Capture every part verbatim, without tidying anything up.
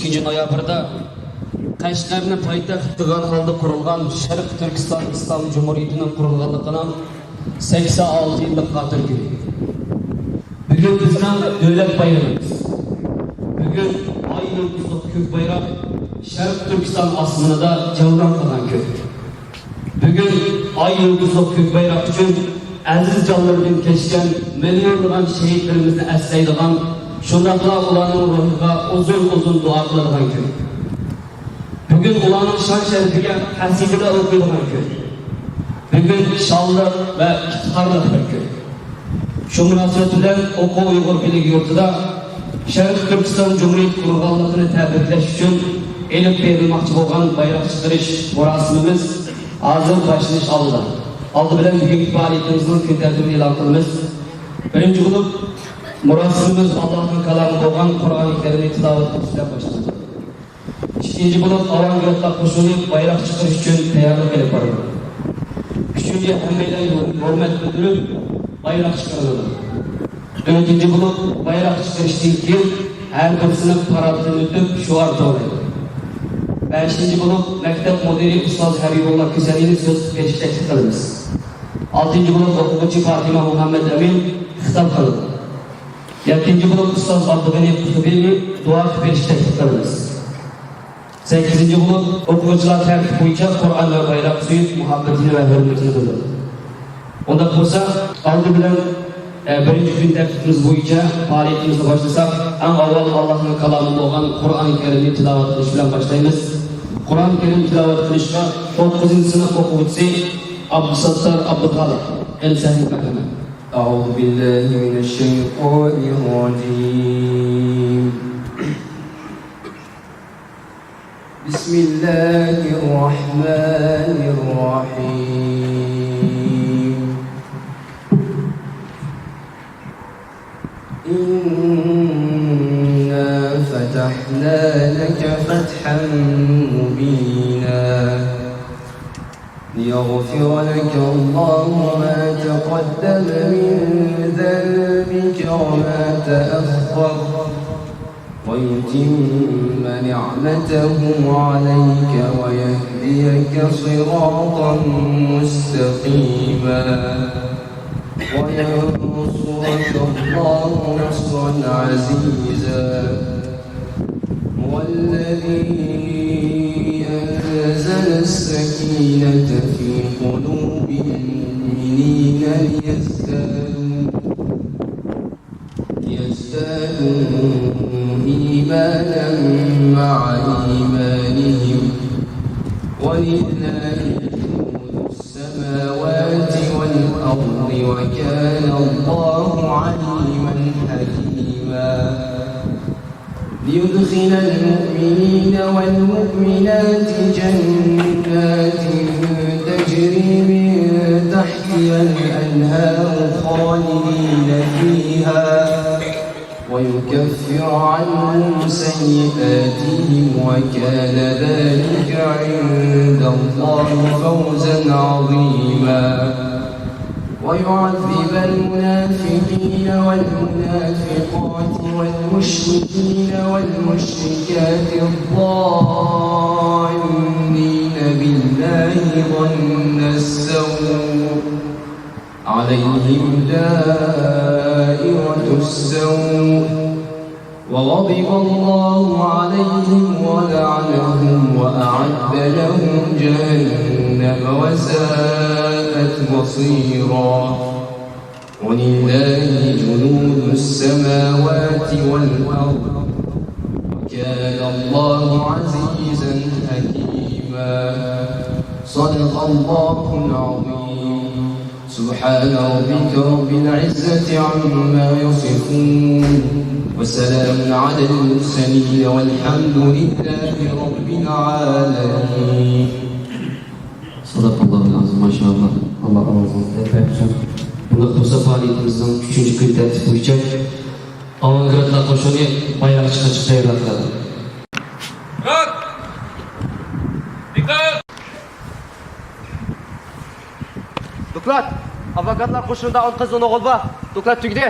ئىككىنچى نويابىردا قەشقەرنى پايتەخت قىلغان ھالدا قۇرۇلغان شەرقىي تۈركىستان ئىسلام جۇمھۇرىيىتىنىڭ قۇرۇلغانلىقىنىڭ سەكسەن ئالتە يىللىق خاتىرە كۈنى. بۈگۈن بىزنىڭ دۆلەت بايرىمىمىز. بۈگۈن ئاي يۇلتۇزلۇق كۆك بايراق شەرقىي تۈركىستان ئاسمىنىدا جەۋلان قىلغان كۈن. بۈگۈن ئاي يۇلتۇزلۇق كۆك بايراق ئۈچۈن ئەزىز جانلىرىدىن كەچكەن مىليونلىغان شېھىتلىرىمىزنى ئەسلەيدىغان، شۇنداقلا ئۇلارنىڭ روھىغا ئۇزۇن-ئۇزۇن دۇئا قىلىدىغان كۈن. بۈگۈن ئۇلارنىڭ شان-شەرىپىگە قەسىدىلەر ئوقۇيدىغان كۈن. بۈگۈن شانلىق ۋە ئىپتىخارلىق بىر كۈن. شۇ مۇناسىۋەت بىلەن ئوقۇ ئۇيغۇر بىرلىكى يۇرتىدا شەرقىي تۈركىستان جۇمھۇرىيىتى قۇرۇلغانلىقىنى تەبرىكلەش ئۈچۈن ئېلىپ بېرىلماقچى بولغان بايراق چىقىرىش مۇراسىمىمىز ھازىر باشلىنىش ئالدىدا. ئالدى بىلەن بۈگۈنكى پائالىيىتىمىزنىڭ كۈن تەرتىپىنى ئېلان قىلىمىز. بىرىنچى بولۇپ، مۇراسىمىمىز ئاللاھنىڭ كالامى بولغان قۇرئانى كەرىمنى تىلاۋەت قىلىش بىلەن باشلىنىدۇ. ئىككىنچى بولۇپ، ئاۋانگارتلار قوشۇنى بايراق چىقىرىش ئۈچۈن تەييارلىق ئېلىپ بارىدۇ. ئۈچىنچى، ھەممەيلەن ھۆرمەت بىلدۈرۈپ بايراق چىقىرىلىدۇ. تۆتىنچى بولۇپ، بايراق چىقىرىشتىن كېيىن ھەر بىر سىنىپ پاراتتىن ئۆتۈپ شوئار توۋلايدۇ. بەشىنچى بولۇپ، مەكتەپ مۇدىرى ئۇستاز ھەبىبۇللا كۈسەنىنى سۆز قىلىپ بېرىشكە تەكلىپ قىلىمىز. ئالتىنچى بولۇپ، ئوقۇغۇچى پاتىمە مۇھەممەد ئەمىن خىتاب قىلىدۇ. يەتتىنچى بولۇپ، ئۇستاز ئابدۇغېنى قۇتۇبىنى دۇئا قىلىپ بېرىشكە تەكلىپ قىلىمىز. سەككىزىنچى بولۇپ، ئوقۇغۇچىلار تەرتىپ بويىچە قۇرئان ۋە بايراققا سۆيۈپ مۇھەببىتىنى ۋە ھۆرمىتىنى بىلدۈردى. ئۇنداق بولسا، ئالدى بىلەن، ئە، بىرىنچى كۈن تەرتىپىمىز بويىچە پائالىيىتىمىزنى باشلىساق، ئەڭ ئاۋۋال ئاللاھنىڭ كالامى بولغان قۇرئان كەرىمنى تىلاۋەت قىلىش بىلەن باشلايمىز. قۇرئان كەرىم تىلاۋەت قىلىشقا توققۇزىنچى سىنىپ ئوقۇغۇچىسى ئابدۇساتتار ئابدۇخالىق، ئەل سەھىل مەھمەت. أعوذ بالله من الشيطان الرجيم. بسم الله الرحمن الرحيم. إنا فتحنا لك فتحا مبينا. ليغفر لك الله ما تقدم من ذنبك وما تأخر ويتم نعمته عليك ويهديك صراطا مستقيما وينصرك الله نصرا عزيزا. هو الذي أنزل السكينة في قلوب المؤمنين ليزدادوا، ليزدادوا إيمانا مع إيمانهم، ولله جنود السماوات والأرض، وكان الله عليما حكيما. ليدخل المؤمنين والمؤمنات جنات تجري من تحتها الأنهار خالدين فيها ويكفر عنهم سيئاتهم وكان ذلك عند الله فوزا عظيما. ويعذب المنافقين والمنافقات والمشركين والمشركات الظانين بالله ظن السوء عليهم دائرة السوء وغضب الله عليهم ولعنهم وأعد لهم جهنم وساءت مصيرا. ولله جنود السماوات والأرض وكان الله عزيزا حكيما. صدق الله العظيم. سبحان ربك رب العزة عما يصفون وسلام على المرسلين والحمد لله رب العالمين. صدق الله العظيم، ماشاءالله. ئاللا ئاۋازىڭىزنى بەرىكەت بەرسۇن. بۇنداق بولسا پائالىيىتىمىزنىڭ ئۈچىنچى كۈن تەرتىپى بويىچە ئاۋانگارتلار قوشۇنى بايراق چىقىرىشقا تەييارلىق قىلىدۇ. دىققەت! دوكلات! ئاۋانگارتلار قوشۇنىدا ئون قىز، ئون ئوغۇل بار. دوكلات تۈگىدى.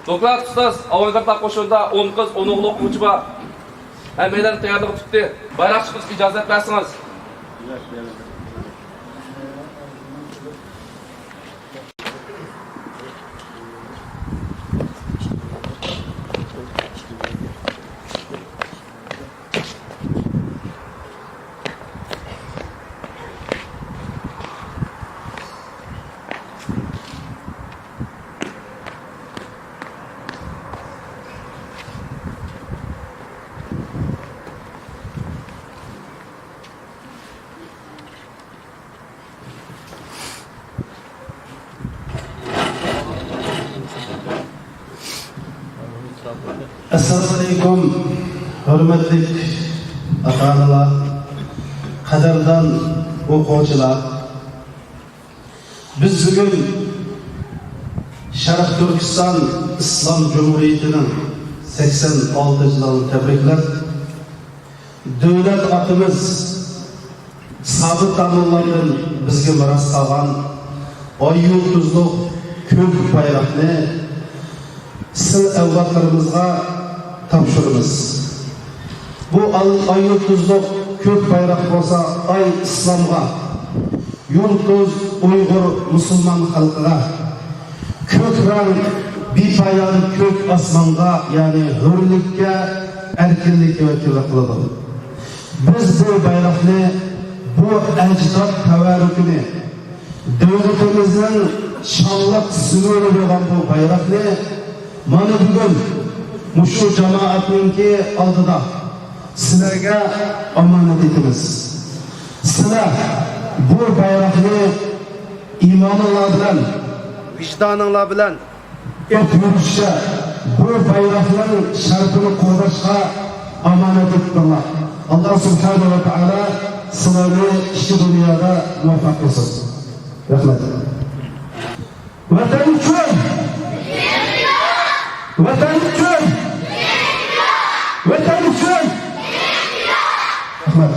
دوكلات ئۇستاز، ئاۋانگارد تاغ قوشۇنىدا ئون قىز، ئون ئوغۇل ئوقۇغۇچى بار. ھەممەيلەن تەييارلىقى پۈتتى. بايراق چىقىش ئىجازەت بەرسىڭىز. ئەسسالامۇئەلەيكۇم، ھۆرمەتلىك ئاتا-ئانىلار، قەدىردان ئوقۇغۇچىلار. بىز بۈگۈن شەرقىي تۈركىستان ئىسلام جۇمھۇرىيىتىنىڭ سەكسەن ئالتىنچى يىلىنى تەبرىكلەپ، دۆلەت ئاتىمىز سابىت داموللادىن بىزگە مىراس قالغان ئاي يۇلتۇزلۇق كۆك بايراقنى سىل ئەۋلادلىرىمىزغا تاپشۇرىمىز. بۇ ئال-، ئاي يۇلتۇزلۇق كۆك بايراق بولسا ئاي ئىسلامغا، يۇلتۇز ئۇيغۇر مۇسۇلمان خەلقىگە، كۆك رەڭ بىپايان كۆك ئاسمانغا، يەنى ھۆرلۈككە، ئەركىنلىككە ۋەكىللىك قىلىدۇ. بىز بۇ بايراقنى، بۇ ئەجداد تەۋەررۈكىنى، دۆلىتىمىزنىڭ شانلىق سىمۋولى بولغان بۇ بايراقنى مانا بۈگۈن مۇشۇ جامائەتنىڭكى ئالدىدا سىلەرگە ئامانەت ئېتىمىز. سىلەر بۇ بايراقنى ئىمانىڭلار بىلەن، ۋىجدانىڭلار بىلەن ئېلىپ يۈرۈشكە، بۇ بايراقنىڭ شەرىپىنى قوغداشقا ئامانەت ئېتىڭلار. ئاللا سۇبھانەھۇ ۋە تائالا سىلەرنى ئىككى دۇنيادا مۇۋەپپەق قىلسۇن. رەھمەت. ۋەتەن ئۈچۈن! ۋەتەن ئۈچۈن! ۋەتەن ئۈچۈن! رەھمەت.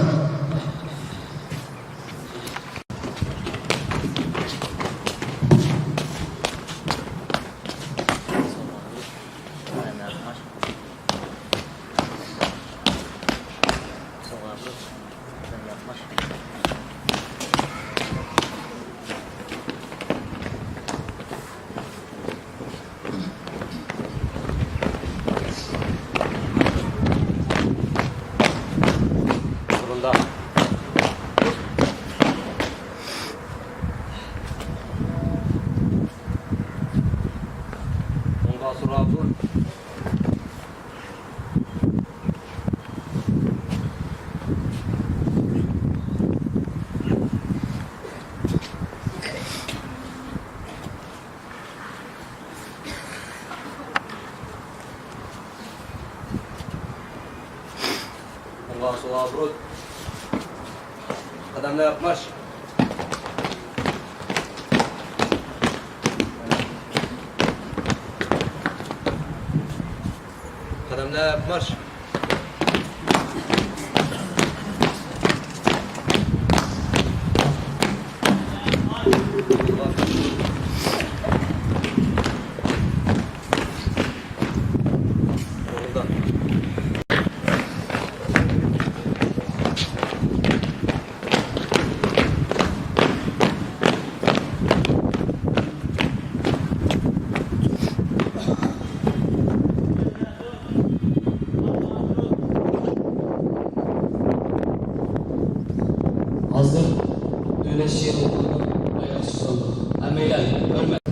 ئوڭغا، سولغا بۇرۇل. قەدەملەر مارش. قەدەملەر مارش. ھازىر دۆلەت شىئارىنى بايراق سۇندۇق. ھەممەيلەن ھۆرمەت.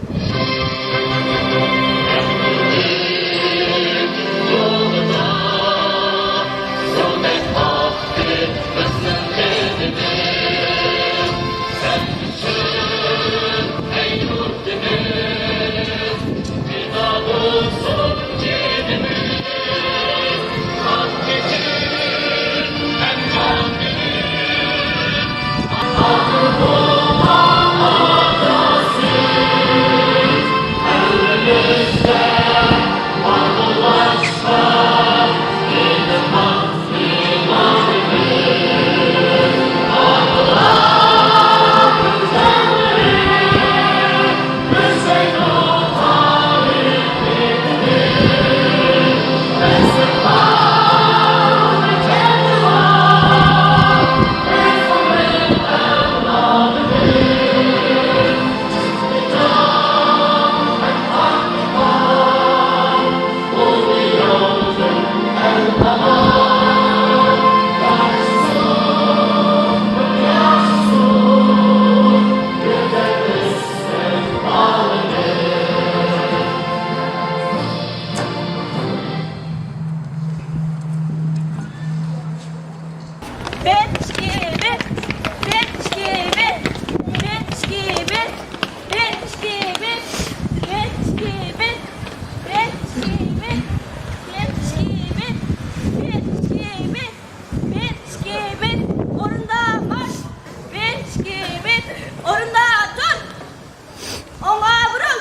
ئوڭغا بۇرۇل.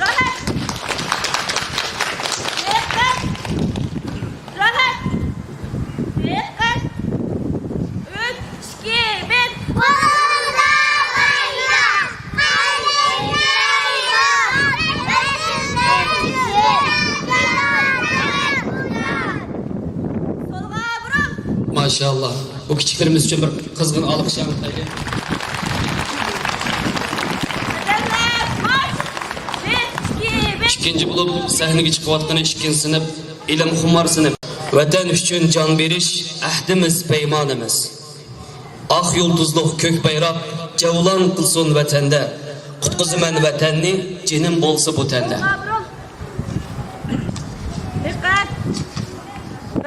راھەت. دىققەت. راھەت. دىققەت. ئۈچ، ئىككى، بىر. سولغا بۇرۇل. ماشائاللا. بۇ كىچىكلىرىمىز ئۈچۈن بىر قىزغىن ئالقىش ئاڭلىتايلى. ئىككىنچى بولۇپ سەھنىگە چىقىۋاتقىنى ئىككىنچى سىنىپ، ئىلىمخۇمار سىنىپ. ۋەتەن ئۈچۈن جان بېرىش ئەھدىمىز، پەيمانىمىز. ئاق يۇلتۇزلۇق كۆك بايراق جەۋلان قىلسۇن ۋەتەندە. قۇتقۇزىمەن ۋەتەننى، جېنىم بولسا بۇ تەندە. دىققەت!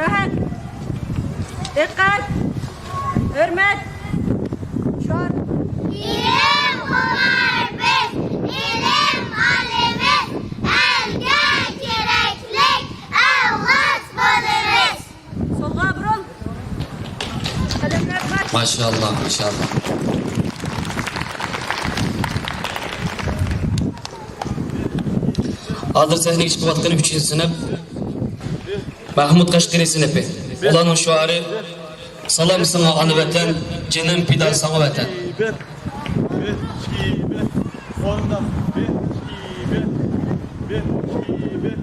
راھەت! دىققەت! ھۆرمەت! شوئار! ئىلىم خۇمار بىز، ئىلىم ئالىمىز، ئەلگە كېرەكلىك ئەۋلاد بولىمىز. سولغا بۇرۇل. قەدەملەر پاش. ماشائاللا، ماشائاللا. ھازىر سەھنىگە چىقىۋاتقىنى ئۈچىنچى سىنىپ مەھمۇد قەشقىرى سىنىپى. ئۇلارنىڭ شوئارى: سالام ساڭا ئانا ۋەتەن، جېنىم پىدا ساڭا ۋەتەن. بىر، بىر، ئىككى، بىر. ئورۇنداش. بىر، ئىككى، بىر. بىر، ئىككى، بىر.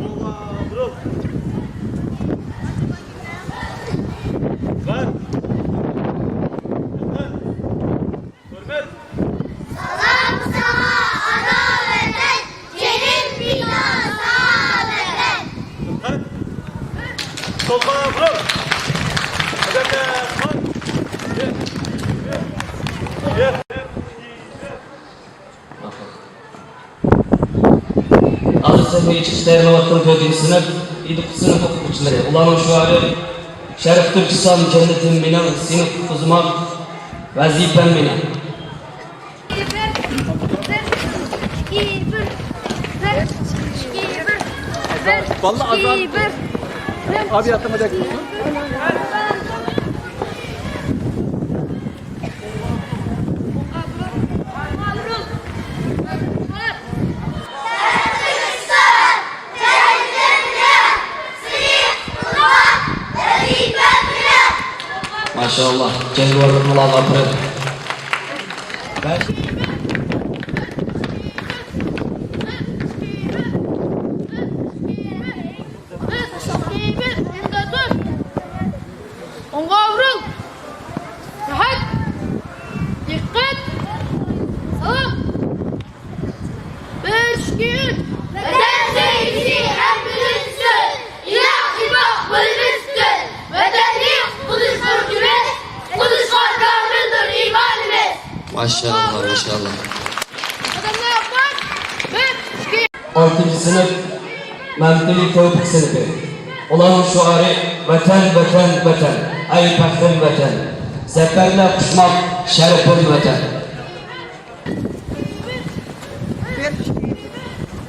ئوڭغا بۇرۇل. بىر. ھۆرمەت. سالام ساڭا ئانا ۋەتەن، جېنىم پىدا ساڭا ۋەتەن. سولغا بۇرۇل. قەدەملەر پاش. ھازىر سەھنىگە چىقىش تەييارلىنىۋاتقان تۆتىنچى سىنىپ، ئىدىقۇت سىنىپ ئوقۇغۇچىلىرى. ئۇلارنىڭ شوئارى: شەرقتە جىسام جەننىتىم مېنىڭ، سېنى قۇتقۇزماق ۋەزىپەم مېنىڭ. باللا ئازاد. ئابى ياتمىدەك. ماشائاللا، جەڭگىۋارلىقىڭلارغا ئاپىرىن. ئوڭغا بۇرۇل. راھەت. دىققەت. سالام. بىر، ئىككى، ئۈچ. ۋەتەن سۆيگۈسى ھەممىدىن ئۈستۈن. ئىلاھىي باغ بولىمىز پۈتۈن. ۋەتەننى قۇتقۇزۇش بۇرچىمىز. قۇتقۇزۇشقا كامىلدۇر ئىمانىمىز. ماشائاللا، ماشائاللا. قەدەملەر پاش. بىر، ئىككى. ئالتىنچى سىنىپ مەمتىلى تەۋپىق سىنىپى. ئۇلارنىڭ شوئارى: ۋەتەن، ۋەتەن، ۋەتەن، ئەي پەخرىم ۋەتەن، زەپەرلەر قۇچماق شەرىپىم ۋەتەن.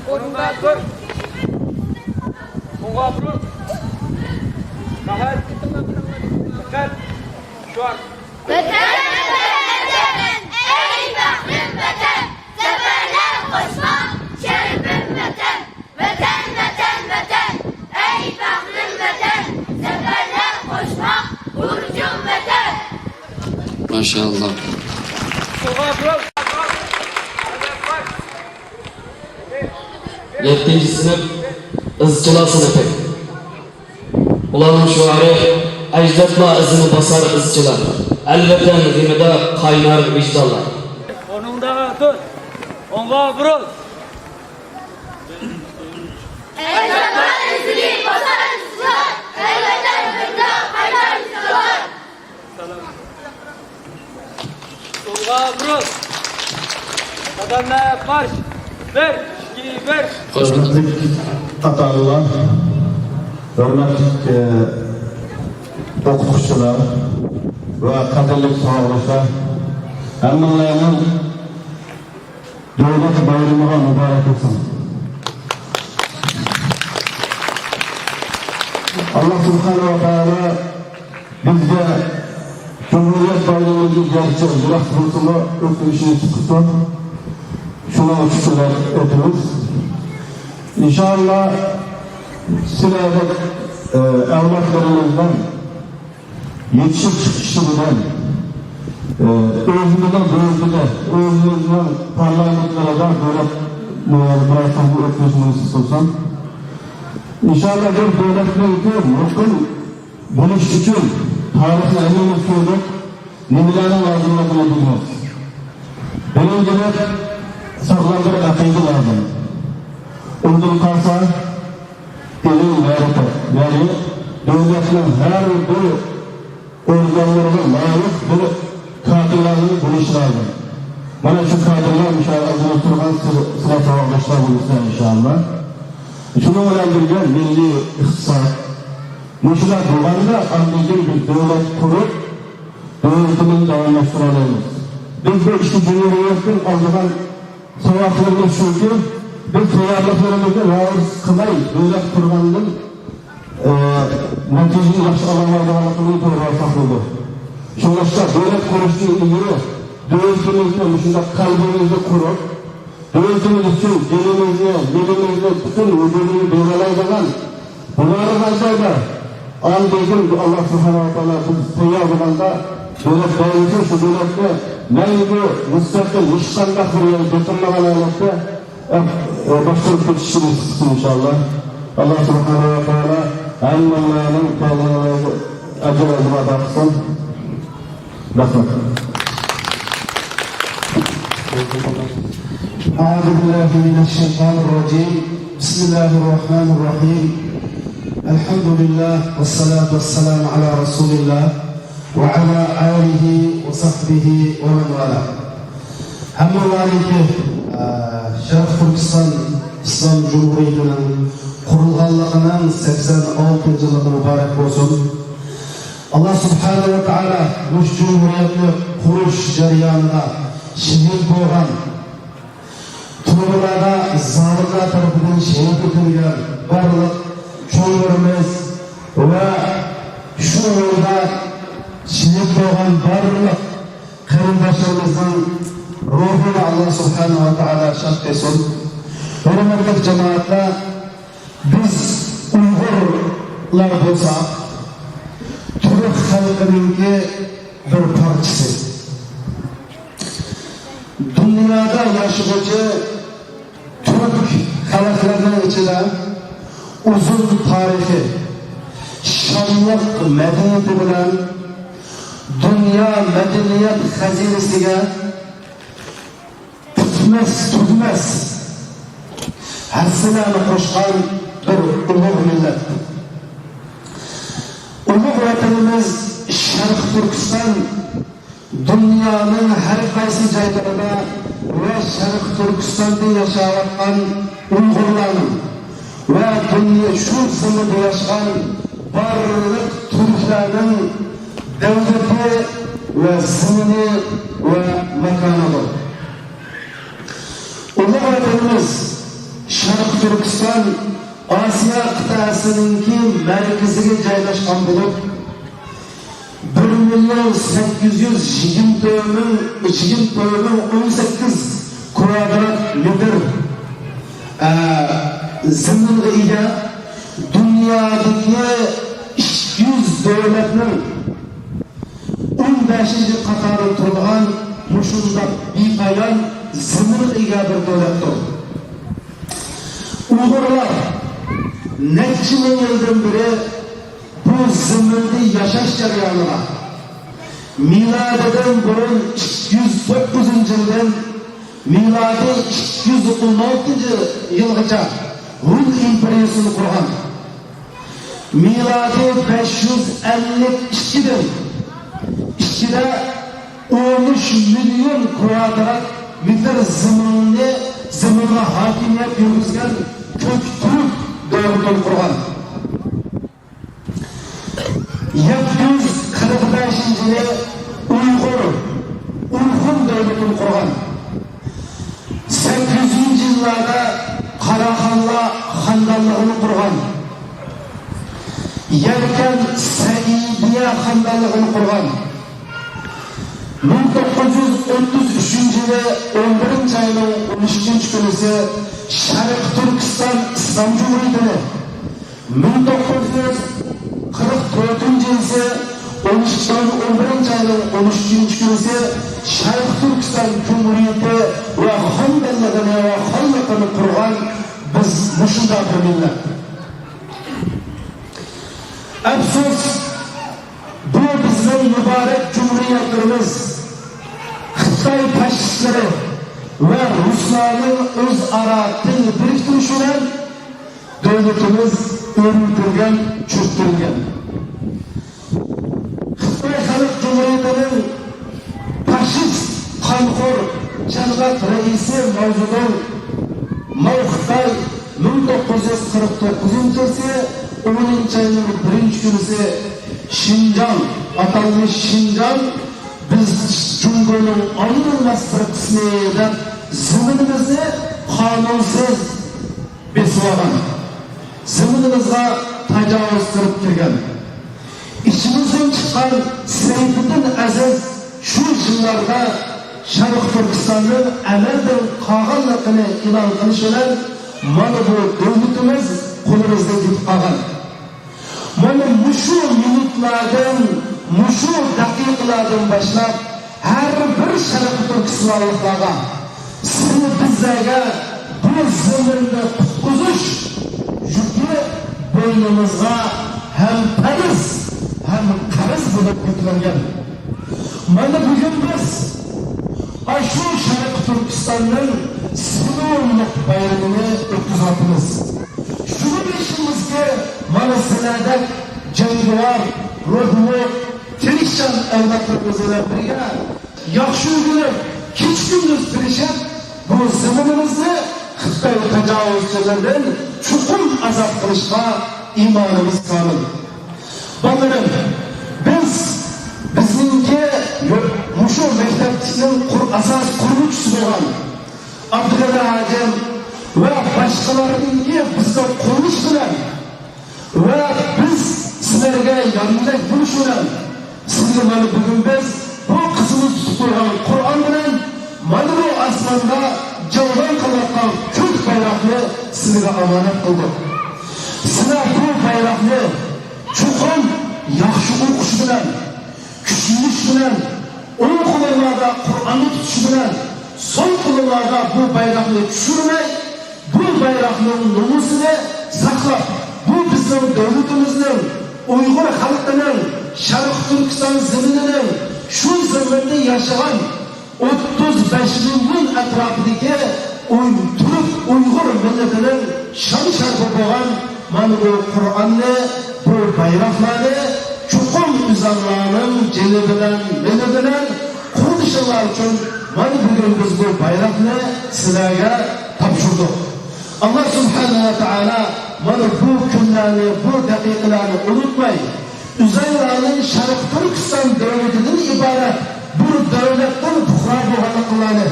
ئورۇندا تۇر. ئوڭغا بۇرۇل. راھەت. دىققەت. شوئار. ۋەتەن، ۋەتەن، ۋەتەن، ئەي پەخرىم ۋەتەن، زەپەرلەر قوشماق شەرىپىم ۋەتەن. ۋەتەن، ۋەتەن، ۋەتەن، ئەي پەخرىم ۋەتەن، زەپەرلەر قوشماق بۇرچۇم ۋەتەن. ماشائاللا. يەتتىنچى سىنىپ ئىزچىلار سىنىپى. ئۇلارنىڭ شوئارى: ئەجدادلار ئىزىنى باسار ئىزچىلار، ئەل ۋەتەن غېمىدا قاينار ۋىجدانلار. ئورنۇڭدا تۇر، ئوڭغا بۇرۇل. ئەجدادلار ئىزىنى باسار ئىزچىلار، ئەل ۋەتەن غېمىدا قاينار ۋىجدانلار. سولغا بۇرۇل. قەدەملەر مارش. بىر، ئىككى، بىر. ھۆرمەتلىك ئاتا-ئانىلار، ھۆرمەتلىك، ئە، ئوقۇتقۇچىلار ۋە قەدىرلىك ساۋاقداشلار، ھەممىڭلارنىڭ دۆلەت بايرىمىغا مۇبارەك بولسۇن. ئاللا سۇبھانەھۇ ۋە تائالا بىزگە جۇمھۇرىيەت بايرىمىمىز گەرچە يىراق بولسىمۇ، ئۆتمۈشى چىقىپتۇ. شۇنىڭ ئۈچۈن شۇنداق ئېيتىمىز. ئىنشائاللا، سىلەردەك، ئە، ئەۋلادلىرىمىزنىڭ يېتىشىپ چىقىشى بىلەن، ئە، ئۆزىمىزنىڭ دۆلىتىدە، ئۆزىمىزنىڭ پارلامېنتلىرىدا دۆلەت، ئە، مۇراسىمىنى ئۆتكۈزۈشىمىز نېسىپ بولسا. ئىنشائاللا، بىر دۆلەتنىڭكى مۇقىم بولۇش ئۈچۈن تارىخنى ھەممىمىز كۆردۇق، نېمىلەرنىڭ لازىملىقىنى بىلىمىز. بىرىنچىدىن، ساغلام بىر ئەقىدە لازىم. ئۇندىن قالسا، ئىلىم، مەرىپەت، يەنى دۆلەتنىڭ ھەر بىر ئورگانلىرىغا لايىق بىر كادىرلارنى بولۇش لازىم. مانا شۇ كادىرلار، ئىنشائاللا، ئازراق تۇرغان سىلە، سىلە ساۋاقداشلار بولىسىلەر، ئىنشائاللا. شۇنىڭ بىلەن بىرگە، مىللىي ئىقتىساد. مۇشۇلار بولغاندا، ئاندىن كېيىن بىز دۆلەت قۇرۇپ، دۆلىتىمىزنى داۋاملاشتۇرالايمىز. بىز بۇ ئىككى جۇمھۇرىيەتتىن ئالىدىغان ساۋاقلىرىمىز شۇكى، بىز تەييارلىقلىرىمىزنى راۋۇرۇس قىلماي، دۆلەت قۇرغاندىن، ئە، نەتىجىنى ياخشى ئالالمايدىغانلىقىمىزنى توغرا ئايتساق بولىدۇ. شۇڭلاشقا، دۆلەت قۇرۇشتىن ئىلگىرى دۆلىتىمىزنى مۇشۇنداق قەلبىمىزدە قۇرۇپ، دۆلىتىمىز ئۈچۈن جېنىمىزنى، مېلىمىزنى، پۈتۈن ۋۇجۇدىمىزنى بېرەلەيدىغان، بۇلارنىڭ ھەر جايدا ئاندىن كېيىن ئاللا سۇبھانەھۇ ۋە تائالا بىز تەييار بولغاندا، دۆلەت دائىرىسى شۇ دۆلەتنى مەڭگۈ مۇستەقىل، ھېچقانداق بىر يەرگە بېقىنمىغان ھالەتتە، ئە، ئە، باشقۇرۇپ كېتىشىنى نېسىپ قىلسۇن، ئىنشائاللا. ئاللا سۇبھانەھۇ ۋە تائالا ھەممىڭلارنىڭ تەييارلىقىغا ئەجىر ئەزىم ئاتا قىلسۇن. رەھمەت. أعوذ بالله من الشيطان الرجيم. بسم الله الرحمن الرحيم. الحمد لله والصلاة والسلام على رسول الله وعلى آله وصحبه ومن والاه. ھەممىڭلارنىڭكى، ئە، شەرقىي تۈركىستان ئىسلام جۇمھۇرىيىتىنىڭ قۇرۇلغانلىقىنىڭ سەكسەن ئالتىنچى يىللىقى مۇبارەك بولسۇن. ئاللا سۇبھانەھۇ ۋە تائالا مۇشۇ جۇمھۇرىيەتنى قۇرۇش جەريانىدا شېھىت بولغان، تۈرمىلەردە زالىملار تەرىپىدىن شېھىت ئېتىلگەن بارلىق چوڭلىرىمىز ۋە شۇ يولدا شېھىت بولغان بارلىق قېرىنداشلىرىمىزنىڭ روھىنى ئاللا سۇبھانەھۇ ۋە تائالا شاد قىلسۇن. ھۆرمەتلىك جامائەتلەر، بىز ئۇيغۇرلار بولساق، تۈرك خەلقىنىڭكى بىر پارچىسى. دۇنيادا ياشىغۇچى تۈرك خەلقلىرىنىڭ ئىچىدە ئۇزۇن تارىخى، شانلىق مەدەنىيىتى بىلەن دۇنيا مەدەنىيەت خەزىنىسىگە پۈتمەس تۈگىمەس ھەسسىلەرنى قوشقان بىر ئۇلۇغ مىللەت. ئۇلۇغ ۋەتىنىمىز شەرقىي تۈركىستان دۇنيانىڭ ھەر قايسى جايلىرىدا ۋە شەرقىي تۈركىستاندا ياشاۋاتقان ئۇيغۇرلارنىڭ ۋە دۇنيا شۇ زېمىندا ياشىغان بارلىق تۈركلەرنىڭ دۆلىتى ۋە زېمىنى ۋە ماكانىدۇر. ئۇلۇغ ۋەتىنىمىز شەرقىي تۈركىستان ئاسىيا قىتئەسىنىڭكى مەركىزىگە جايلاشقان بولۇپ، بىر مىليون سەككىز يۈز يىگىرمە تۆت مىڭ، يىگىرمە تۆت مىڭ ئون سەككىز كۋادرات مېتىر، ئە، زېمىنغا ئىگە. دۇنيادىكى ئىككى يۈز دۆلەتنىڭ ئون بەشىنچى قاتاردا تۇرىدىغان مۇشۇنداق بىپايان زېمىنغا ئىگە بىر دۆلەتتۇر. ئۇيغۇرلار نەچچە مىڭ يىلدىن بېرى بۇ زېمىندا ياشاش جەريانىدا، مىلادىدىن بۇرۇن ئىككى يۈز توققۇزىنچى يىلدىن مىلادىي ئىككى يۈز ئون ئالتىنچى يىلغىچە ھۇن ئىمپېرىيىسىنى قۇرغان. مىلادىي بەش يۈز ئەللىك ئىككىدىن ئىچىدە ئون ئۈچ مىليون كۋادرات مېتىر زېمىننى، زېمىنغا ھاكىمىيەت يۈرگۈزگەن كۆك تۈرك دۆلىتىنى قۇرغان. يەتتە يۈز قىرىق بەشىنچى يىلى ئۇيغۇر، ئۇيغۇر دۆلىتىنى قۇرغان. سەككىز يۈزىنچى يىللاردا قاراخانلار خانىدانلىقىنى قۇرغان. يەركەن سەئىدىيە خانىدانلىقىنى قۇرغان. مىڭ توققۇز يۈز ئوتتۇز ئۈچىنچى يىلى ئون بىرىنچى ئاينىڭ ئون ئىككىنچى كۈنىسى شەرقىي تۈركىستان ئىسلام جۇمھۇرىيىتىنى، مىڭ توققۇز يۈز قىرىق تۆتىنچى يىلى ئون ئىككى، ئون بىرىنچى ئاينىڭ ئون ئۈچىنچى كۈنىسى شەرقىي تۈركىستان جۇمھۇرىيىتى ۋە خانلىقىنى ۋە خانلىقىنى قۇرغان بىز مۇشۇنداق بىر مىللەت. ئەپسۇس، بۇ بىزنىڭ مۇبارەك جۇمھۇرىيەتلىرىمىز خىتاي فاشىستلىرى ۋە رۇسلارنىڭ ئۆزئارا تىل بىرىكتۈرۈشى بىلەن دۆلىتىمىز ئۆرۈلتۈرگەن، چۆكتۈرۈلگەن. خىتاي خەلق جۇمھۇرىيىتىنىڭ فاشىست، قانخور، جەللاد رەئىسى ماۋزېدۇڭ، ماۋ خىتاي، مىڭ توققۇز يۈز قىرىق توققۇزىنچى يىلى ئونىنچى ئاينىڭ بىرىنچى كۈنىسى شىنجاڭ، ئاتالمىش شىنجاڭ بىز جۇڭگونىڭ ئايرىلماس بىر قىسمى دەپ زېمىنىمىزنى قانۇنسىز بېسىۋالغان، زېمىنىمىزغا تاجاۋۇز قىلىپ كىرگەن. ئىچىمىزدىن چىققان سەيپىدىن ئەزىز شۇ يىللاردا شەرقىي تۈركىستاننىڭ ئەمەلدىن قالغانلىقىنى ئېلان قىلىش بىلەن مانا بۇ دۆلىتىمىز قولىمىزدىن كېتىپ قالغان. مانا مۇشۇ مىنۇتلاردىن، مۇشۇ دەقىقىلەردىن باشلاپ ھەر بىر شەرقىي تۈركىستانلىقلارغا، سىلى بىزلەرگە بۇ زېمىننى قۇتقۇزۇش يۈكى بوينىمىزغا ھەم پەرز، ھەم قەرز بولۇپ يۈكلەنگەن. مانا بۈگۈن بىز ئاشۇ شەرقىي تۈركىستاننىڭ سىمۋوللۇق بايرىمىنى ئۆتكۈزۈۋاتىمىز. شۇنى بىلىشىمىزكى، مانا سىلەردەك جەڭگىۋار، روھلۇق، تىرىشچان ئەۋلادلىرىمىز بىلەن بىرگە ياخشى ئۆگىنىپ، كېچە-كۈندۈز تىرىشىپ، بۇ زېمىنىمىزنى خىتاي تاجاۋۇزچىلىرىدىن چوقۇم ئازاد قىلىشقا ئىمانىمىز كامىل. بالىلىرىم، بىز، بىزنىڭكى يۇ-، مۇشۇ مەكتەپنىڭ قۇر-، ئاساسىي قۇرغۇچىسى بولغان ئابدۇغېنى ھاجىم ۋە باشقىلارنىڭكى بىزنى قوللىشى بىلەن ۋە بىز سىلەرگە ياردەمدەك بولۇش بىلەن، سىزگە مانا بۈگۈن بىز بۇ قىزىمىز تۇتۇپ تۇرغان قۇرئان بىلەن مانا بۇ ئاسماندا جەۋلان قىلىۋاتقان كۆك بايراقنى سىزگە ئامانەت قىلدۇق. سىلەر بۇ بايراقنى چوقۇم ياخشى ئوقۇش بىلەن، كۈچلىنىش بىلەن، ئوڭ قولۇڭلاردا قۇرئاننى تۇتۇش بىلەن، سول قولۇڭلاردا بۇ بايراقنى چۈشۈرمەي، بۇ بايراقنىڭ نومۇسىنى ساقلاپ، بۇ بىزنىڭ دۆلىتىمىزنىڭ، ئۇيغۇر خەلقىنىڭ، شەرقىي تۈركىستان زېمىنىنىڭ، شۇ زېمىندا ياشىغان ئوتتۇز بەش مىليون ئەتراپىدىكى ئۇي-، تۈرك ئۇيغۇر مىللىتىنىڭ شان-شەرىپى بولغان مانا بۇ قۇرئاننى، بۇ بايراقلارنى چوقۇم ئۆزۈڭلارنىڭ جېنى بىلەن، مېلى بىلەن قوغدىشىڭلار ئۈچۈن مانا بۈگۈن بىز بۇ بايراقنى سىلەرگە تاپشۇردۇق. ئاللا سۇبھانەھۇ ۋە تائالا مانا بۇ كۈنلەرنى، بۇ دەقىقىلەرنى ئۇنتۇماي، ئۆزۈڭلارنىڭ شەرقىي تۈركىستان دۆلىتىدىن ئىبارەت بىر دۆلەتنىڭ پۇقرا بولغانلىقىڭلارنى،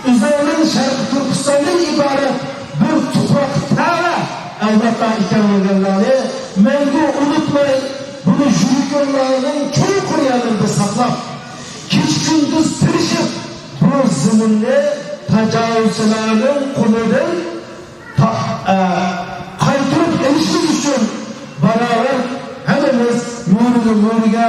ئۆزۈڭلارنىڭ شەرقىي تۈركىستاندىن ئىبارەت بىر تۇپراق تەۋە ئەۋلادلار ئىكەنلىكىڭلارنى مەڭگۈ ئۇنتۇماي، بۇنى يۈرىكىڭلارنىڭ چوڭقۇر يەرلىرىدە ساقلاپ، كېچە-كۈندۈز تىرىشىپ، بۇ زېمىننى تاجاۋۇزچىلارنىڭ قولىدىن تا-، ئە، قايتۇرۇپ ئېلىشىمىز ئۈچۈن باراۋەر ھەممىمىز مۈرىنى مۈرىگە،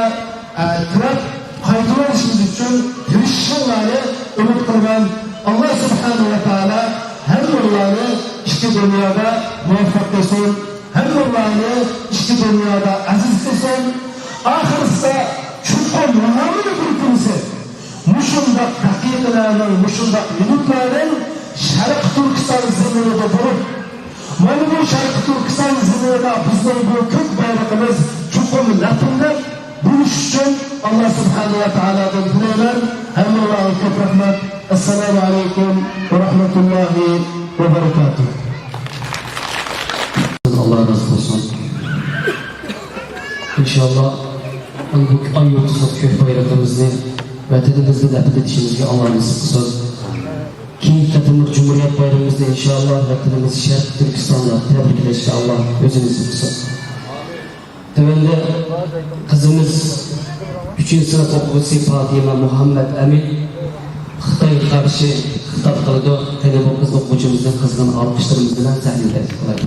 ئە، تىرەپ قايتۇرۇۋېلىشىمىز ئۈچۈن تىرىشىشىڭلارنى ئۈمىد قىلىمەن. ئاللا سۇبھانەھۇ ۋە تائالا ھەممىڭلارنى ئىككى دۇنيادا مۇۋەپپەق قىلسۇن. ھەممىڭلارنى ئىككى دۇنيادا ئەزىز قىلسۇن. ئاخىرسىدا چوقۇم مانا بىر كۈنسى مۇشۇنداق دەقىقىلەرنىڭ، مۇشۇنداق مىنۇتلارنىڭ شەرقىي تۈركىستان زېمىنىدا بولۇپ، مانا بۇ شەرقىي تۈركىستان زېمىنىدا بىزنىڭ بۇ كۆك بايرىقىمىز چوقۇم لەپىلدەپ بولۇش ئۈچۈن ئاللا سۇبھانەھۇ ۋە تائالادىن تىلەيمەن. ھەممىڭلارغا كۆپ رەھمەت. ئەسسالامۇ ئەلەيكۇم ۋە رەھمەتۇللاھى ۋە بەرىكاتۇھ. ئاللا رازى بولسۇن. ئىنشاللا، بۇ ئاي يۇلتۇزلۇق كۆك بايرىقىمىزنى ۋەتىنىمىزدە لەپىلدىتىشىمىزگە ئاللا نېسىپ قىلسۇن. كېيىنكى قېتىملىق جۇمھۇرىيەت بايرىمىمىزنى ئىنشاللا ۋەتىنىمىز شەرقىي تۈركىستاندا تەبرىكلەشكە ئاللا ئۆزى نېسىپ قىلسۇن. تۆۋەندە قىزىمىز، ئۈچىنچى سىنىپ ئوقۇغۇچىسى پاتىمە مۇھەممەت ئەمىن خىتايغا قارشى خىتاب قىلىدۇ. قېنى، بۇ قىز ئوقۇغۇچىمىزنى قىزغىن ئالقىشلىرىمىز بىلەن سەھنىگە تەكلىپ قىلايلى.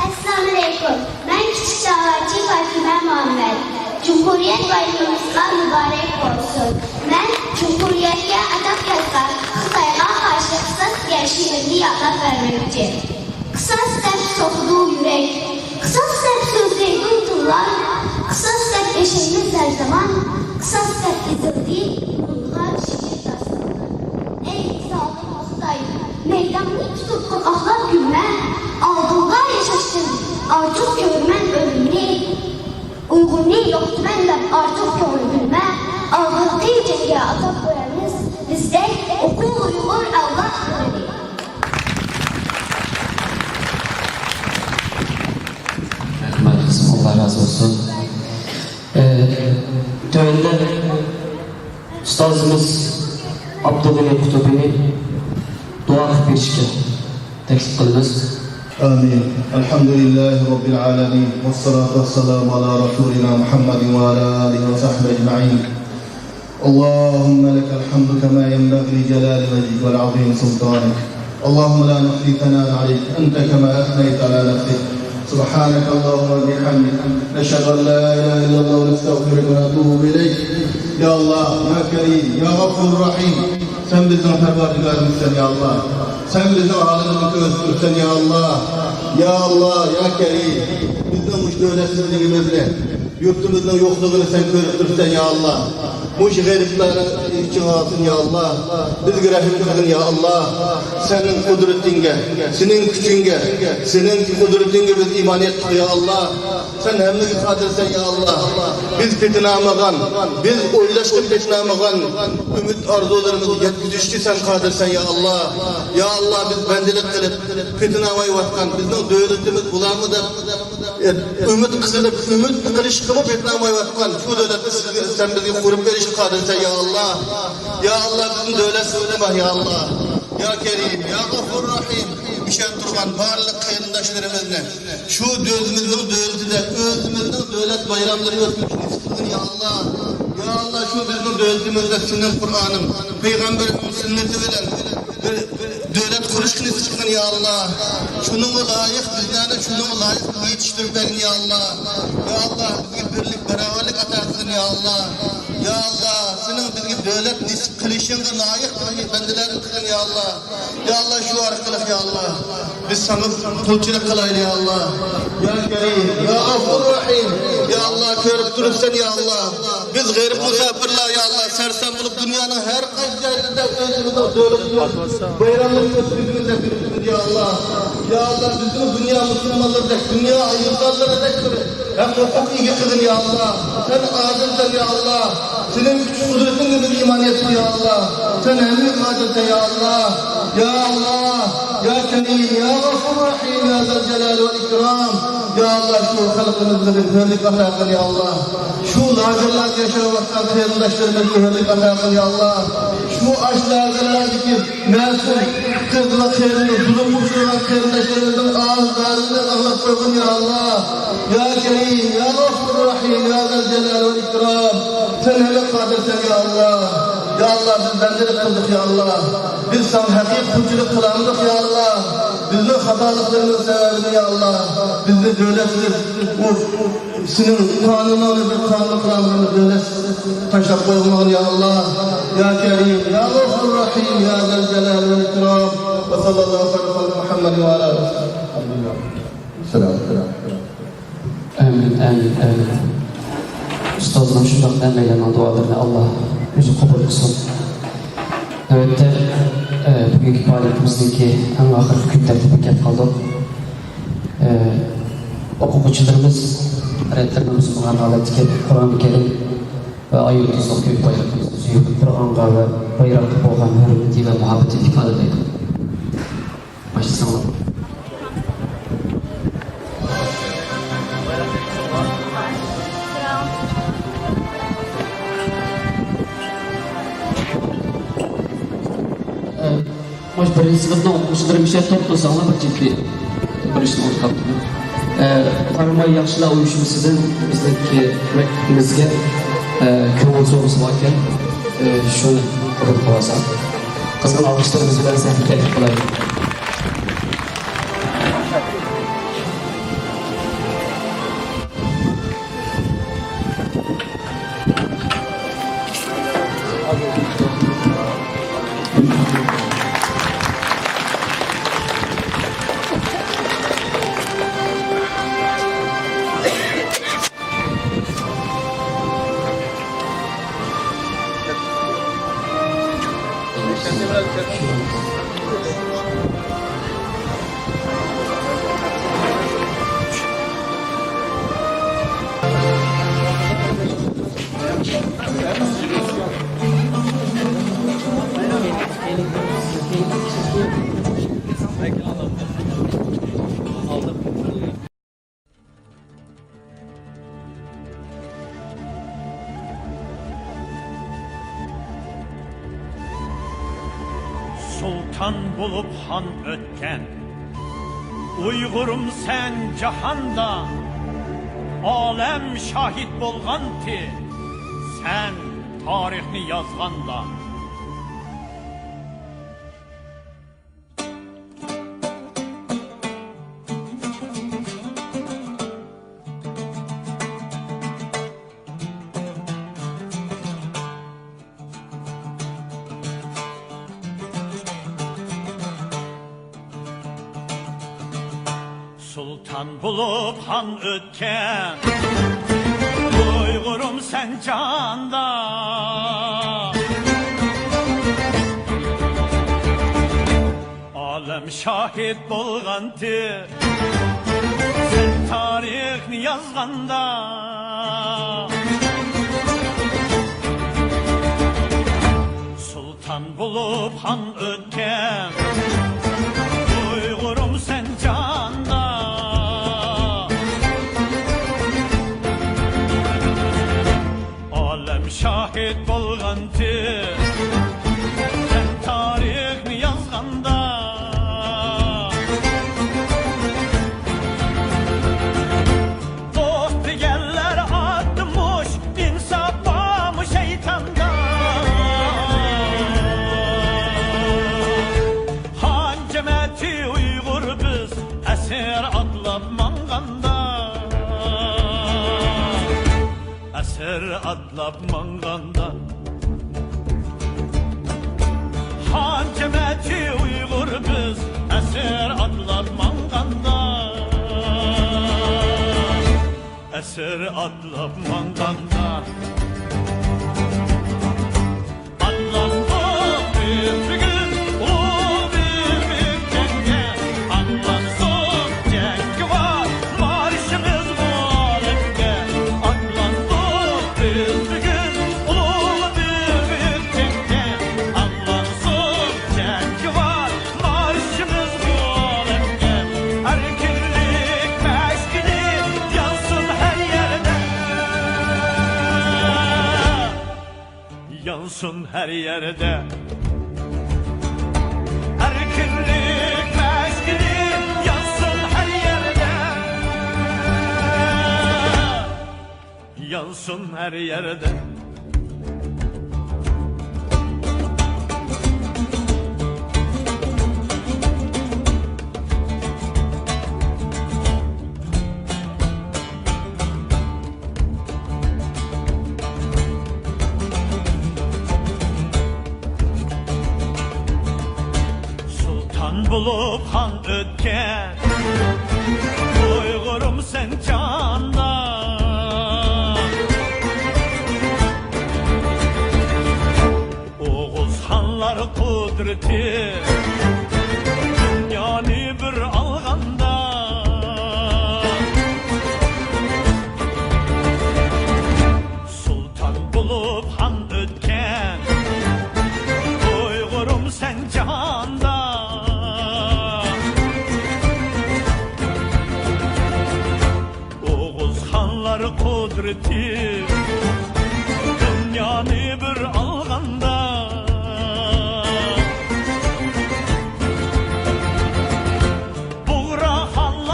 ئەسسالامۇئەلەيكۇم. مەن كىچىك داۋاچى پاتىمە مۇھەممەد. جۇمھۇرىيەت بايرىمىمىزغا مۇبارەك بولسۇن. مەن جۇمھۇرىيەتكە ئاتاپ يازغان خىتايغا قارشى قىساس دېگەن شېئىرنى يادلاپ بەرمەكچى. قىساس دەپ سوقىدۇ يۈرەك، قىساس دەپ سۆزلەيدۇ تىللار، قىساس دەپ ياشايمىز ھەر زامان، قىساس دەپ يېزىلدى مىڭلىغان شېئىر داستانلار. ئەي زالىم خىتاي، مەيداننى تۇتۇپ قورقاقلاپ كۈلمە، ئالدىڭدا ياشاشتىن ئارتۇق كۆرىمەن ئۆلۈمنى. ئۇيغۇرنى يوقىتىمەن دەپ ئارتۇق كۆڭۈل بۆلمە، ئالدىنقى جەڭگە ئاتاپ قويىمىز بىزدەك ئوقۇل ئۇيغۇر ئەۋلادلىرىنى. رەھمەت قىزىم، ئاللا رازى بولسۇن. ئە، تۆۋەندە ئۇستازىمىز ئابدۇغېنى قۇتۇبىنى دۇئا قىلىپ بېرىشكە تەكلىپ قىلىمىز. آمين. الحمد لله رب العالمين، والصلاة والسلام على رسولنا محمد وعلى آله وصحبه أجمعين. اللهم لك الحمد كما ينبغي لجلال وجهك ولعظيم سلطانك. اللهم لا نحصي ثناء عليك أنت كما أثنيت على نفسك. سبحانك اللهم وبحمدك، نشهد أن لا إله إلا الله، ونستغفرك ونتوب إليك. يا الله، يا كريم، يا غفور رحيم، سەن بىزنىڭ پەرۋەردىگارىمىزسەن، يا الله. سەن بىزنىڭ ھالىمىزنى كۆزىتىپ تۇرسەن، يا الله. يا الله، يا كريم، بىزنىڭ مۇشۇ دۆلەتسىزلىكىمىزنى، يۇرتىمىزنىڭ يوقلۇقىنى سەن كۆرۈپ تۇرسەن، يا الله. مۇشۇ غېرىبلارنىڭ ئىچىڭ ئالسۇن، يا الله. بىزگە رەھىم قىلغىن، يا الله. سېنىڭ قۇدرىتىڭگە، سېنىڭ كۈچۈڭگە، سېنىڭ قۇدرىتىڭگە بىز ئىمان ئېيتتۇق، يا الله. سەن ھەممىگە قادىرسەن، يا الله. بىز پېتىنالمىغان، بىز ئويلاشقا پېتىنالمىغان ئۈمىد ئارزۇلىرىمىزنى يەتكۈزۈشكە سەن قادىرسەن، يا الله. يا الله، بىز بەندىلىك قىلىپ پېتىنالمايۋاتقان، بىزنىڭ دۆلىتىمىز بولارمۇ دەپ ئۈمىد قىلىپ، ئۈمىد قىلىشقىمۇ پېتىنالمايۋاتقان شۇ دۆلەتنى سىزگە، سەن بىزگە قۇرۇپ بېرىشكە قادىرسەن، يا ئاللا. يا ئاللا، بىزنى دۆلەتسىز قىلما، يا ئاللا. يا كەرىم، يا غەفۇر رەھىم، مۇشۇ يەردە تۇرغان بارلىق قېرىنداشلىرىمىزنى شۇ ئۆزىمىزنىڭ دۆلىتىدە ئۆزىمىزنىڭ دۆلەت بايراملىرى ئۆتكۈزۈشنى نېسىپ قىلغىن، يا ئاللا. يا ئاللا، شۇ بىزنىڭ دۆلىتىمىزدە سېنىڭ قۇرئانىڭ، پەيغەمبىرىڭنىڭ سۈننىتى بىلەن بىر دۆلەت قۇرۇشقا نېسىپ قىلغىن، يا ئاللا. شۇنىڭغا لايىق، بىزلەرنى شۇنىڭغا لايىق يېتىشتۈرۈپ بەرگىن، يا ئاللا. يا ئاللا، بىزگە بىرلىك، باراۋەرلىك ئاتا قىلغىن، يا ئاللا. يا ئاللا، سېنىڭ بىزگە دۆلەت نېسىپ قىلىشىڭغا لايىق بەندىلەردىن قىلغىن، يا ئاللا. يا ئاللا، شۇ ئارقىلىق، يا ئاللا، بىز ساڭا قۇلچىلىق قىلايلى، يا ئاللا. يا كەرىم، يا غەفۇر رەھىم، يا ئاللا، كۆرۈپ تۇرۇپسەن، يا ئاللا. بىز غېرىب مۇساپىرلار، يا ئاللا، سەرسان بولۇپ دۇنيانىڭ ھەر قايسى جايلىرىدا ئۆزىمىزنىڭ دۆلىتىمىز بايراملىرىنى ئۆتكۈزىمىز دەپ يۈرۈپتىمىز، يا ئاللا. يا ئاللا، بىزنى دۇنيا مۇسۇلمانلىرىدەك، دۇنيا ئىنسانلىرىدەك بىر ھەق ھوقۇق ئىگە قىلغىن، يا ئاللا. سەن ئادىلسەن، يا ئاللا. سېنىڭ كۈچ قۇدرىتىڭگە بىز ئىمان ئېيتتۇق، يا ئاللا. سەن ھەممىگە قادىرسەن، يا ئاللا. يا ئاللا، يا كەرىم، يا غەفۇر رەھىم، يا زەل جالال ۋەل ئىكرام. يا ئاللا، شۇ خەلقىمىزگە بىر ھۆرلۈك ئاتا قىل، يا ئاللا. شۇ لاگېرلاردا ياشاۋاتقان قېرىنداشلىرىمىزغا ھۆرلۈك ئاتا قىل، يا ئاللا. شۇ ئاش لاگېرلاردىكى مەسۇم قىز ۋە قېرىنداش، زۇلۇمغا ئۇچرىغان قېرىنداشلىرىمىزنىڭ ئاھ-زارىنى ئاڭلاپ قويغىن، يا ئاللا. يا كەرىم، يا غەفۇر رەھىم، يا زەل جالال ۋەل ئىكرام. سەن ھەممىگە قادىرسەن، يا ئاللا. يا ئاللا، بىز بەندىلىك قىلدۇق، يا ئاللا. بىز ساڭا ھەقىقىي قۇلچىلىق قىلالمىدۇق، يا ئاللا. بىزنىڭ خاتالىقلىرىمىز سەۋەبىدىن، يا ئاللا، بىزنى دۆلەتسىز، بۇ سېنىڭ قانۇنۇڭنى بىر قانۇن قىلالمىغان دۆلەت تاشلاپ قويغىن، يا ئاللا. يا كەرىم، يا غەفۇر رەھىم، يا زەل جالال ۋەل ئىكرام. ۋە سەللەللاھۇ ئەلا خەيرى خەلقى مۇھەممەد ۋە ئەلا ئالىھى. ئامىن، ئامىن، ئامىن. ئۇستازنىڭ شۇنداق ھەممەيلەننىڭ دۇئالىرىنى ئاللا ئۆزى قوبۇل قىلسۇن. نۆۋەتتە، ئە، بۈگۈنكى پائالىيىتىمىزنىڭكى ئەڭ ئاخىرقى كۈن تەرتىپىگە كەپ قالدۇق. ئە، ئوقۇغۇچىلىرىمىز رەتلىرىنى بۇزمىغان ھالەتتىكى قۇرئان كەرىم ۋە ئاي يۇلتۇزلۇق كۆك بايرىقىمىزنى سۆيۈپ، قۇرئانغا ۋە بايراققا بولغان ھۆرمىتى ۋە مۇھەببىتىنى ئىپادىلەيدۇ. باشلىساڭلار. مۇشۇ بىرىنچى سىنىپنىڭ ئوقۇغۇچىلىرى مۇشۇ يەردە توپ قىلساڭلار بىر جىددىي. قىلىشنى ئويلاپ تاپتىم. ئە، قاراماي ياخشىلار ئۇيۇشمىسىدىن بىزنىڭكى مەكتىپىمىزگە، ئە، كۆڭۈل سوۋغىسى باركەن، ئە، شۇنى قوبۇل قىلىۋالساق. قىزغىن ئالقىشلىرىمىز بىلەن سەھنىگە تەكلىپ قىلايلى. سۇلتان بولۇپ خان ئۆتكەن، ئۇيغۇرۇم سەن جاھاندا، ئالەم شاھىت بولغانتى، سەن تارىخنى يازغاندا. سۇلتان بولۇپ خان ئۆتكەن، ئۇيغۇرۇم سەن جاندا. ئالەم شاھىت بولغانتى، سەن تارىخنى يازغاندا. سۇلتان بولۇپ خان ئۆتكەن، ئۇيغۇرۇم سەن جاندا. ئالەم شاھىت بولغانتى، سەن تارىخنى يازغاندا. دوست دېگەنلەر ئاتمىش، ئىنساپ بارمۇ شەيتاندا؟ خان جەمەتى ئۇيغۇر بىز، ئەسىر ئاتلاپ ماڭغاندا. ئەسىر ئاتلاپ ماڭغاندا، خان جەمەتى ئۇيغۇر بىز، ئەسىر ئاتلاپ ماڭغاندا، ئەسىر ئاتلاپ ماڭغاندا. ئاتلاندۇق بىز بۈگۈن ئۇلۇغ بىر ئۆتكەنگە، ئاتلانسۇن جەڭگىۋار مارشىمىز بۇ ئالەمگە. ئاتلاندۇق بىز بۈگۈن ئۇلۇغ بىر ئۆتكەنگە، ئاتلانسۇن جەڭگىۋار مارشىمىز بۇ ئالەمگە. ئەركىنلىك مەشئىلى يانسۇن ھەر يەردە. يانسۇن ھەر يەردە. ئەركىنلىك مەشئىلى يانسۇن ھەر يەردە. يانسۇن ھەر يەردە. سۇلتان بولۇپ خان ئۆتكەن، ئۇيغۇرۇم سەن جاندا. ئوغۇزخانلار قۇدرىتى دۇنيانى بىر ئالغاندا، سۇلتان بولۇپ خان ئۆتكەن، ئۇيغۇرۇم سەن جاھاندا. ئوغۇزخانلار قۇدرىتى دۇنيانى بىر ئالغاندا، بۇغراخانلار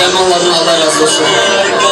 ھەممىڭلاردىن ئاللا رازى بولسۇن.